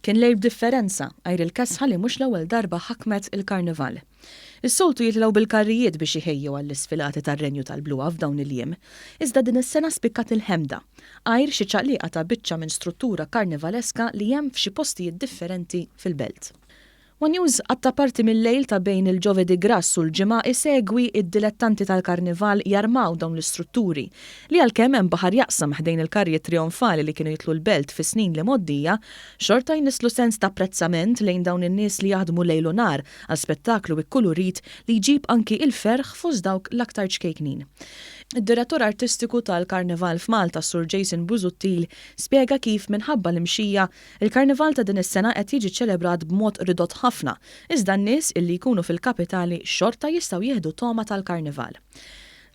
Kien lejl b'differenza, għajr il-kesħa li mhux l-ewwel darba ħakmet il-Karnival. Is-soltu jitilgħu bil-karrijiet biex iħejju għall-isfilati tar-Renju tal-Bluha f'dawn il-jiem. Iżda din is-sena spikkat il-ħemda, għajr xi ċaqliqa ta' biċċa minn struttura karnivaleska li hemm f'xi postijiet differenti fil-belt. One News qatta' parti mil-lejl ta' bejn il-Ġovedi Grass u l-Ġimgħa isegwi d-dilettanti tal-Karnival jarmaw dawn l-istrutturi li għalkemm hemm baħar jaqsam ħdejn il-karrijiet trijonfali li kienu jidħlu l-Belt fis-snin l-imgħoddija, xorta jnisslu sens ta' apprezzament lejn dawn in-nies li jaħdmu lejl u nhar għal spettaklu ikkulurit li jġib anki il-ferħ fost dawk l-aktar ċkejknin. Id-Direttur Artistiku tal-Karnival f'Malta s-Sur Jason Busuttil spjega kif minħabba l-imxija Il-Karnival ta' din is-sena qed jiġi ċċelebrat b'mod ridott ħafna, iżda n-nies illi jkunu fil-kapitali xorta jistgħu jieħdu togħma tal-Karnival.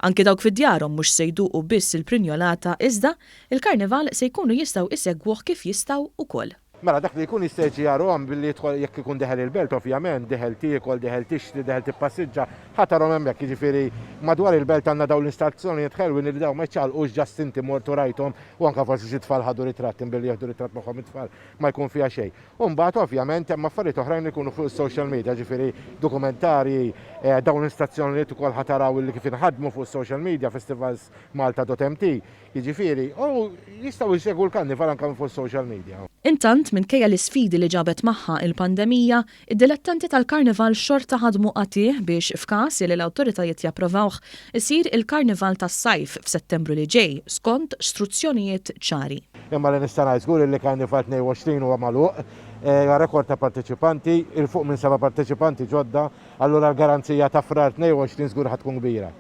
Anki dawk fi djarhom mhux se jduqu biss il-prinjolata iżda, il-Karnival se jkunu jistgħu isegwuh kif jistgħu wkoll. Mela dak li jkun jista' jiġi jarahom billi jidħol jekk ikun deħel il-belt ovvjament, deħel tiekol, deħel tixtri, deħel tippassiġġa, ħa tarahom hemmhekk, jiġifieri madwar il-belt għandna dawn l-instazzjonijiet ħelwin li dawn ma jiċċaqalqux just inti mort u rajthom U anke forsi xi tfal ħadu ritratt imbilli jieħdu ritratt magħhom it-tfal ma jkun fiha xejn. U mbagħad ovvjament hemm affarijiet oħrajn li jkunu fuq is-social media, ġifieri dokumentarji, dawn l-istazzjonijiet ukoll ħa taraw illi kif inħadmu fuq is-social media, festivalsmalta.mt, jiġifieri, u jistgħu jsegwu l-Karnival anke minn fuq is-social media. Intant, minkejja l-isfidi li ġabet magħha il-pandemija, id-dilettanti tal-Karnival xorta ħadmu qatigħ biex f'każ li l-awtoritajiet japprovawh, isir il-Karnival tas-Sajf f'Settembru li ġej skont struzzjonijiet ċari. Imma li nista' ngħid żgur illi Karnival 22 huwa magħluq, huwa rekord ta' parteċipanti, 'il fuq minn seba' parteċipanti ġodda, allura l-garanzija ta' Frar 22 żgur ħa tkun kbira.